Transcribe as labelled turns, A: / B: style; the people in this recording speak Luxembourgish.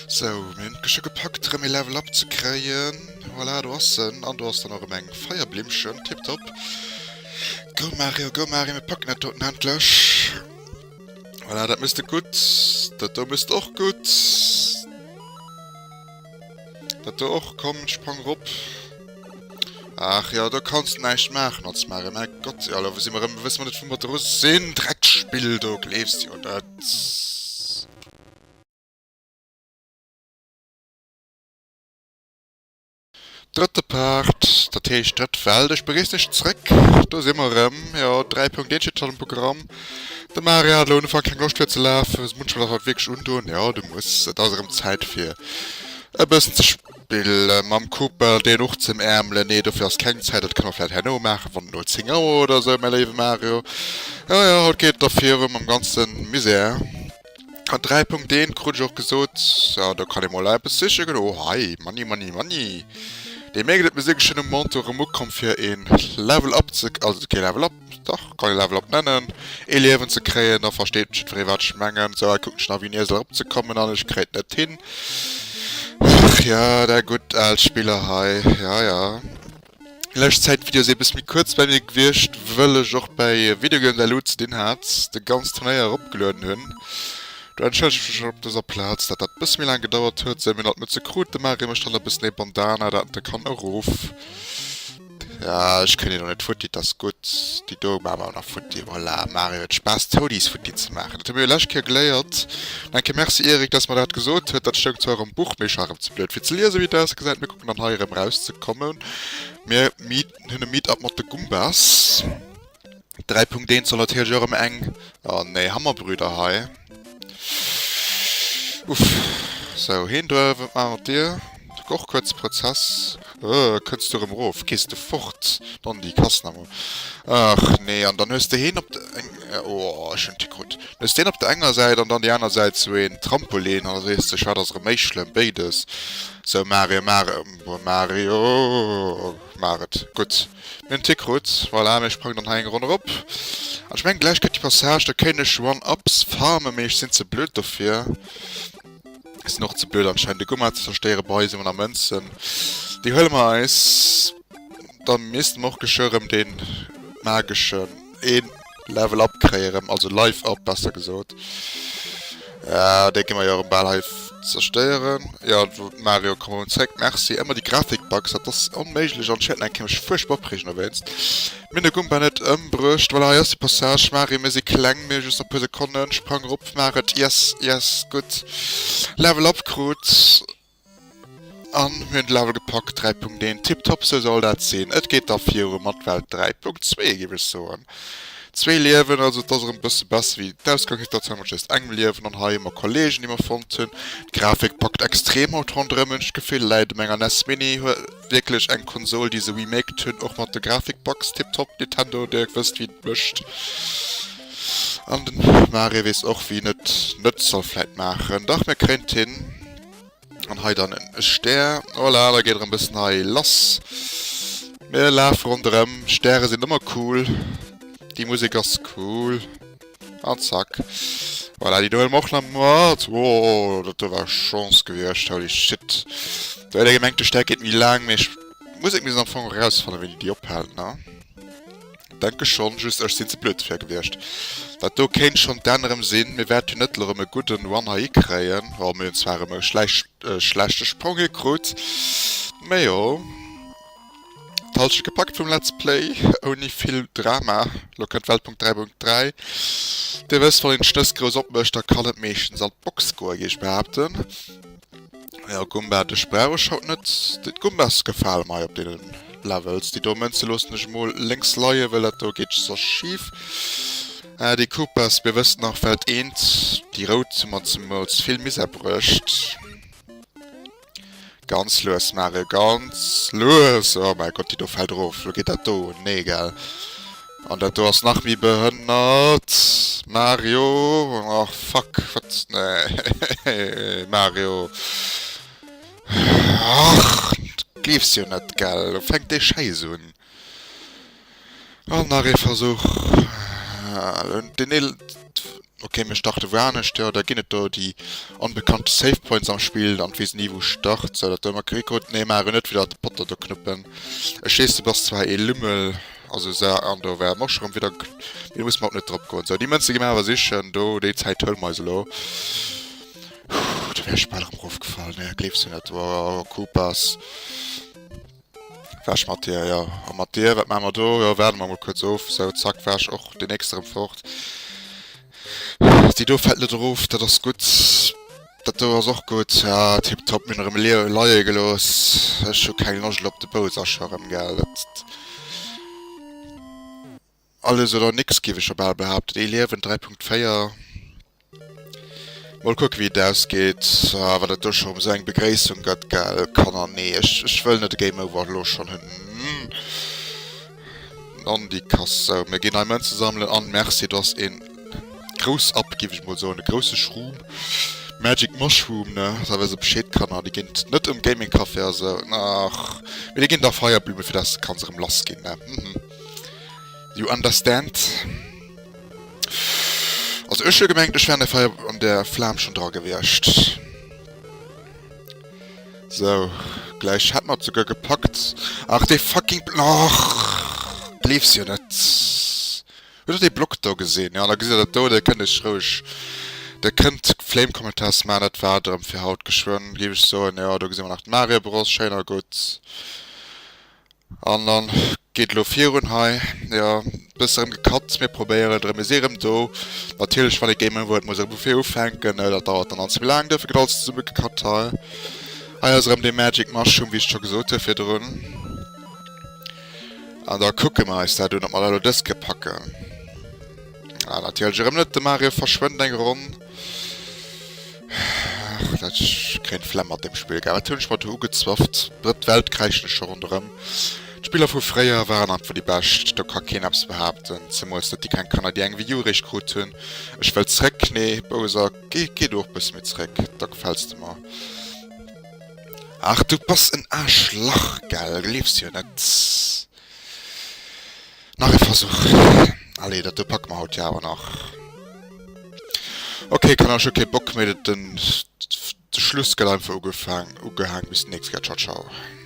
A: Sou, mir hunn et scho gepackt rëm ee Level up ze kréien. Voilà, do ass en. An do ass dann och erëm eng Feierblimmchen. Tiptop. Go Mario, go Mario, mir packen dat doten endlech. Voilà, dat méchs de gutt. Dat do méchs de och gutt. Dat do och, komm, sprang rop. Ach jo, do kanns de näischt maachen als Mario, mäi Gott. Jo, elo si mer erëm, wësse mer net wou mer dru sinn. Drecksspill do, gleefs jo net. Drëtte Part, dat heescht drëtt Welt. Ech begréissen iech zréck. Do si mer erëm. Jo, 3.1 steet schonn um Programm. De Mario hat elo un Ufank keng Loscht fir ze lafen. Munchmol ass dat wierklech undoen. Jo, du muss. Et ass erëm Zäit fir e bëssen ze spillen mam Cooper, deen och z'em Äermelen. Nee, dofir ass keng Zäit. Dat kënne mer vläicht herno maachen, wann et no 10 Auer oder esou, mäi léiwe Mario. Jo, jo, haut geet et da viru mam ganze Misär. An 3.1 krut ech och gesot, jo, do kann ee mol eppes siche goen. Oh hei, Money, Money, Money. Dee mierkt et, mir si geschwënn um Monto erëm ukomm fir een Level Up ze, also kee Level Up, dach, kann ee Level Up nennen, ee Liewen ze kréien. Da versteet jiddweree wat ech mengen. Sou, hei kucken ech nach wéi en Iesel eropzekommen an ech kréien et net hin. Ach jo, där gutt al Spiller hei, jo, jo. Lescht Zäit d'Videoe si e bësse méi kuerz bei mir gewiescht, wëll ech och bäi Videogames LU ze dinn hat, de ganz Turnéier eropgelueden hunn. Do entschëllege ech mech op dëser Plaz, dat dat bësse méi laang gedauert huet. Sou, mir hunn alt Mëtze krut, de Mario mécht dann e bëssen ee Bandana, dat en kann erof. Ja, ech kréien déi do net futti, 't ass gutt, déi do maache mer nach futti. Voilà, Mario huet Spaass d'Toadies futti ze maachen, dat hu mir jo lescht Kéier geléiert. Nach eng Kéier Merci Eric, dass mer dat gesot huet, dat stoung zwar am Buch, mee ech war erëm ze blöd fir ze liesen, wéi et ausgesäit. Mir kucken dann hei erëm rauszekommen. Mir hunn e Meet-up mat de Gumbas. 3.1 soll natierlech och erëm eng... Oh nee, Hammerbrüder hei. Uff. Sou, heen do, wat maache mer mat dir? Och kuerze Prozess. Äh, kënns du erëm erof? Gees de fort? Dann déi Kassen am... Ach nee, an dann hues de heen op de eng... Oh, ech hunn Tick krut. Dann hues de heen op der enger Säit an dann déi aner Säit sou een Trampolin. An da sees de, wat ass erëm méi schlëmm? Béides. Sou, Mario, Mario, Mario, maach et gutt. Mir hunn Tick krut. Voilà, mir sprangen dann hei eng Ronn erop. An ech mengen, gläich kënnt déi Passage, da kéint ech One-Ups farmen, mee ech sinn ze blöd dofir. Sinn och ze blöd anscheinend de Gumma ze zerstéieren. Bei si mer nach Mënzen. Déi huele mer eis. Da misste mer och geschwë rëm dee mageschen een Level up kréie rëm, also Life up besser gesot. Ja, dee gi mer jo erëm bal hei zerstéieren. Jo, Mario, komm erëm zréck. Merci. Ëmmer déi Grafik-Bugs, dat ass onméiglech an ech wäert nach eng Kéier mech fuerchtbar opreegen dowéinst. Mir hunn de Gumba net ëmbruecht. Voilà, hei ass de Passage. Mario, mir si kleng, mir hu just nach e puer Sekonnen. Sprang erop, maach et. Yes, yes, gutt. Level up krut. An mir hunn de Level gepackt, 3.1, tiptop, sou soll dat sinn. Et geet da viru mat Welt 3.2, géif ech soen. Zwee Liewen, also et ass erëm e bësse besser wéi d'Ausgangssituatioun mat just engem Liewen. An hei hu mer Kollegen, déi mer fonnt hunn. D'Grafik packt extrem haut ronderëm, hunn ech d'Gefill. Läit u menger NES Mini, wierklech eng Konsol, déi se remaked hunn, och mat de Grafikbugs. Tiptop, Nintendo, dir wësst wéi et mécht. An den Mario weess och wéi en et net soll vläit maachen. Dach, mir kréien et hin. An hei dann en Stär. Voilà, da geet erëm bëssen hei lass. Mir lafe ronderëm. Stäre sinn ëmmer cool. Déi Musek ass cool. An zack. Voilà, déi do huele mer och nach mat. Oh, dat do war Chance gewiescht. Holy shit. Do hätt ee gemengt, de Stär geet méi laang, mee ech, d'Musek misst am Fong och erausfannen, wéini déi ophält, ne? Denke schon, just ech sin ze blöd dofir gewiescht. Dat do kéint schon d'Enn erem sin. Mir wäerte jo net erem e gudden Run hei hikréien. Oh, mir hun zwar erem e schlechte Sprong hikrut, mee jo, d'Halschent gepackt vum Let's Play ouni vill Drama. Lo kënnt Weltpunkt 3.3. Dir wësst, wann een d'Schnëss grouss opmécht, da kann et meeschtens an d'Box goen, géif ech behaapten. Jo, Gumba, dech brauch ech haut net. D'Gumbas gefale mer hei op deenen Levels. Déi do Mënze loossen ech emol lénks leien, well dat do geet soss schif. Ah, déi Koopas, mir wëssen nach, Welt eent, déi rout hu mer zemools vill Misär bruecht. Ganz lues, Mario, ganz lues! Oh mäi Gott, déi do fält erof. Lo geet dat do un. Nee, gell? An dat do ass nach méi behënnert. Mario! Ach, fuck, wat? Nee, Mario! Ach, gleefs jo net, gell? Lo fänkt dee Schäiss un. An nach ee Versuch. Den. Ok, mir starte wou anescht, jo, da ginn et do déi onbekannte Save Points am Spill an weess ni wou start. Sou, dat do mat Krikot, nee, maache net wieder de Potter do knuppen. Ech weess, du bass zwar ee Lümmel, also sa, an do wäre mer och scho rëm wieder, mee do musse mer och net drop goen. Sou, déi Mënze gi mer awer sichen, do, déi Zäit huele mer eis elo. Do wär ech bal erëm erofgefall, nee, gleefs du net, oh, Koopas. Wäsch mat dir, jo. A mat dir, wat maache mer do? Jo, waarde mer mol kuerz of. Sou, zack, wäsch och deen nächste erëm fort. Déi do fält net erof, dat ass gutt. Dat do ass och gutt. Ja, tiptop, mir hunn erëm e leie gelooss. Ech hu keng Loscht elo op de Bowser scho rëm, gell. Dat. Alles oder nix giff ech jo bal behaapten. Ee Liewen, 3.4. Mol kucken wéi et ausgeet. Ah wat dat do scho rem sou eng Begréissung gëtt gell Kanner. Nee ech ech wëll net e Game Over elo schonn hunn. Nondikass. Sou mir ginn nei Mënze sammelen an merci do ass een Grouss-App giff ech mol soen, e grousse Shroom. Magic Mushroom ne, da wësse Bescheed Kanner. Déi ginn net um Gaming Café a sou. Ach mee déi ginn da Feierblume fir dass kann se rem lass ginn ne. You understand? Also ech hu gemengt ech wär an der Feier an der Flam schon dra gewiescht. So, gleich hätt mer et souguer gepackt. Ach dee fucking Ach, gleefs jo net. Hutt der dee Block do gesinn? Ja, da gesitt der dat do, der kënnt iech roueg, der kënnt Flame-Kommentars maachen. Dat war et erëm fir haut geschwënn, géif ech soen. Jo, do gesi mer nach d'Mario Bros, schéin a gutt. An dann geet elo virun hei. Jo, bësse rëm gecut. Mir probéieren et erëm. Mir si erëm do. Natierlech, wann ee Game Over huet, muss e rëm vu vir ufänken. Dat dauert dann all ze laang. Duerfir gëtt alles zesumme gecut hei. Hei ass erëm dee Magic Mushroom, wéi ech scho gesot hu virdrun. An da kucke mer eis dat un, ob mer dat elo dës Kéier packen. Ah, natierlech erëm net. De Mario verschwënnt eng Ronn. Ach, dat ech kréien d'Flemm mat deem Spill, gell. Wat hunn ech mer do ugezwafft? D'drëtt Welt kräischen ech scho ronderëm. D'Spiller vu fréier waren einfach déi bescht, do ka keen eppes behaapten, zemools net déi kleng Kanner, déi eng Wii U eréischt krut hunn. Ech wëll zréck, nee Bowser, géi, géi du och bësse méi zréck, da gefäls de mer. Ach, du bass en Aarschlach, gell, gleefs jo net. Nach e Versuch. Allez, dat do packe mer haut jo awer nach. Ok, Kanner, ech hu kee Bock méi. Den Schluss gëtt einfach ugefaang, ugehaang. Bis d'nächst Kéier. Ciao, ciao.